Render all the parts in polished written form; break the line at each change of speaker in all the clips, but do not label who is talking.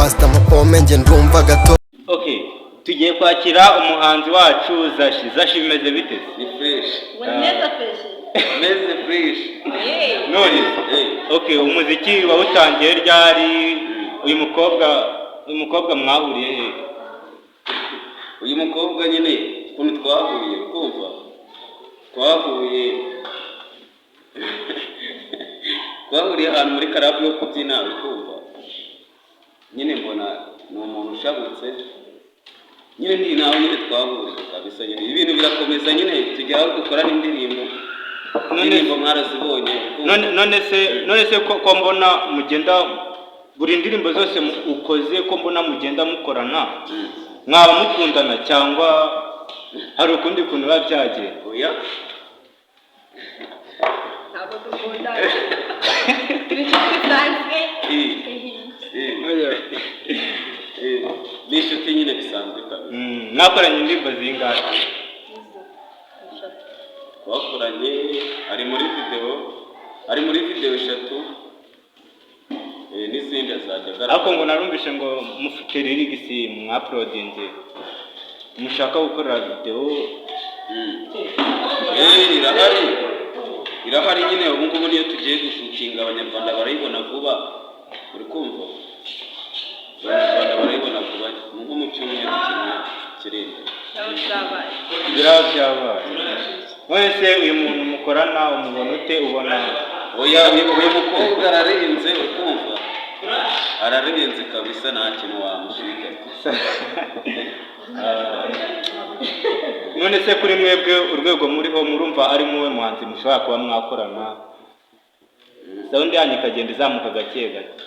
Breakfast amapome, nge ndumva gato.
Okay, tugiye kwakira umuhanzi wacu Zashi. Zashi, bimeze bite?
Ni fresh.
Neza, fresh.
Meze fresh.
None okay, umuziki wawutangiye ryari? Uyu mukobwa mwahuriye he?
Uyu mukobwa nyine, ukuntu twahuye, kumva, twahuriye ahantu muri club yo kubyina, uri kumva nyine, mbona ni umuntu ushabutse nyine, ni nawe nyine twahuriye kabisa nyine, ibintu birakomeza nyine, tujya aho dukora n'indirimbo. Indirimbo mwarazibonye, uri kumva?
None se ko mbona mugenda buri ndirimbo zose ukoze, ko mbona mugenda mukorana, mwaba mukundana cyangwa hari ukundi kuntu biba byagenda?
Oya.
Ntabwo dukundana, turi inshuti bisanzwe.
Ni inshuti nyine bisanzwe kabisa.
Mwakoranye indirimbo zingahe?
Eshatu.
Twakoranye, ari muri video eshatu, n'izindi azajya agaragara.
Ariko ngo narumvishe ngo mufite lyrics mwauploadinze, mushaka gukorera video.
Irahari, irahari nyine. Ubu ngubu niyo tugiye gushootinga, Abanyarwanda barayibona vuba, uri kumva, Abanyarwanda barayibona vuba, nko mu cyumweru kimwe kiri imbere.
Ntabwo byabaye.
Biraba byabaye. None se uyu muntu mukorana umubona ute? Ubona
Oya, uyu mukobwa ararenze, uri kumva, ararenze kabisa, nta kintu wamushiga.
Ah, none se kuri mwebwe, urwego muriho, murumva ari muwe muhanzi mushobora kuba mwakorana, sound yanyu ikagenda izamuka gake gake?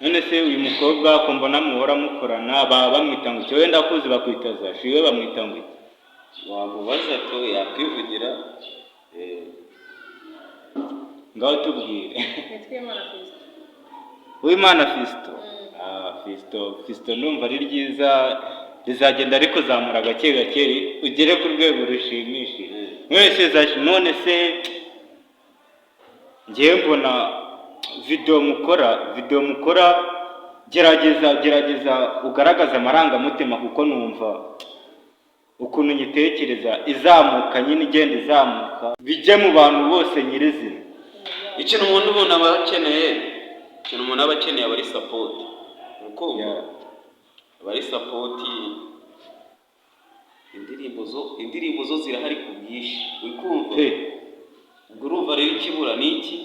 None se uyu mukobwa ko mbona muhora mukorana, baba bamwita ngo iki? Wenda kuzi bakwita Zashi, we bamwita ngo iki?
Wamubaza tu, yakwivugira.
Ngaho tubwire.
Nitwa Imana Fiston.
Uwimana Fiston. Ah, Fiston, Fiston, ndumva ari ryiza, rizagenda rikuzamura gake gake ugere ku rwego rushimishije. None se Zashi, none se ngewe mbona video mukora, gerageza ugaragaze amarangamutima, kuko numva ukuntu nyitekereza izamuka nyine, igenda izamuka bijye mu bantu bose nyirizina.
Ikintu umuntu ubona aba akeneye, ikintu umuntu aba akeneye aba ari support, urukundo, aba ari support. Indirimbo zo zirahari ku bwinshi, uri kumva?
Pe.
Ubwo urumva rero ikibura ni iki?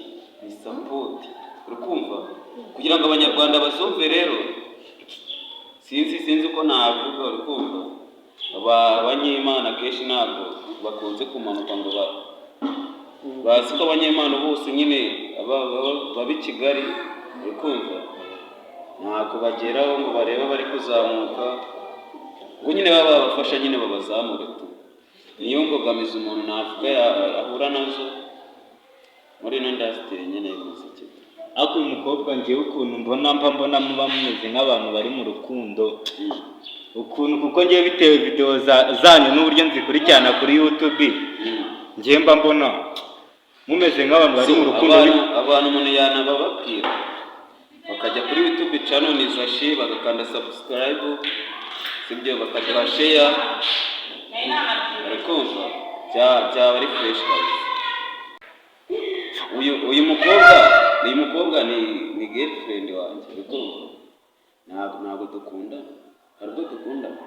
Ni support, uri kumva, kugira ngo Abanyarwanda bazumve. Rero sinzi uko navuga, uri kumva, abanyemana kenshi ntabwo bakunze kumanuka ngo bazi ko abanyempano bose nyine baba i Kigali, uri kumva, ntabwo bageraho ngo barebe bari kuzamuka, ngo nyine baba babafasha nyine babazamure tu. Niyo mbogamizi umuntu navuga ahura nazo muri ino industry nyine y'umuziki.
Ariko uyu mukobwa, ngewe ukuntu mbona, mba mbona muba mumeze nk'abantu bari mu rukundo ukuntu, kuko ngewe bitewe video zanyu n'uburyo nzikurikirana kuri YouTube, ngewe mba mbona mumeze nk'abantu bari mu rukundo.
Abantu umuntu yanabababwira bakajya kuri YouTube channel ni Zashi, bagakanda subscribe, sibyo, bakaduha share, bari kumva, byaba ari fresh kabisa. Uyu mukobwa ni girlfriend wanjye, uri kumva, ntabwo dukundana, hari ubwo dukundana.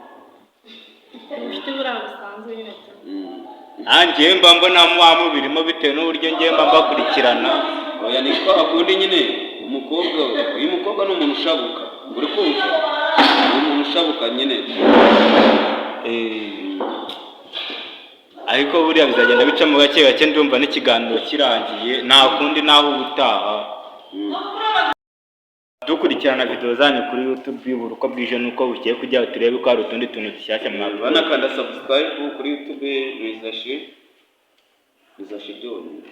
Ubucuti buriya busanzwe nyine tu.
Ngewe mba mbona muba mubirimo bitewe n'uburyo ngewe mba mbakurikirana.
Oya, ni kwa kundi nyine umukobwa, uyu mukobwa ni umuntu ushabuka, uri kumva, ni umuntu ushabuka nyine.
Ariko buriya bizagenda bicamo gake gake. Ndumva n'ikiganiro kirangiye, nta kundi, naho ubutaha dukurikirana video zanyu kuri YouTube buri uko bwije n'uko bukeye, kugira ngo turebe ko hari utundi tuntu dushyashya mwakora.
Banakanda subscribe kuri YouTube ni Zashi, ni Zashi byonyine.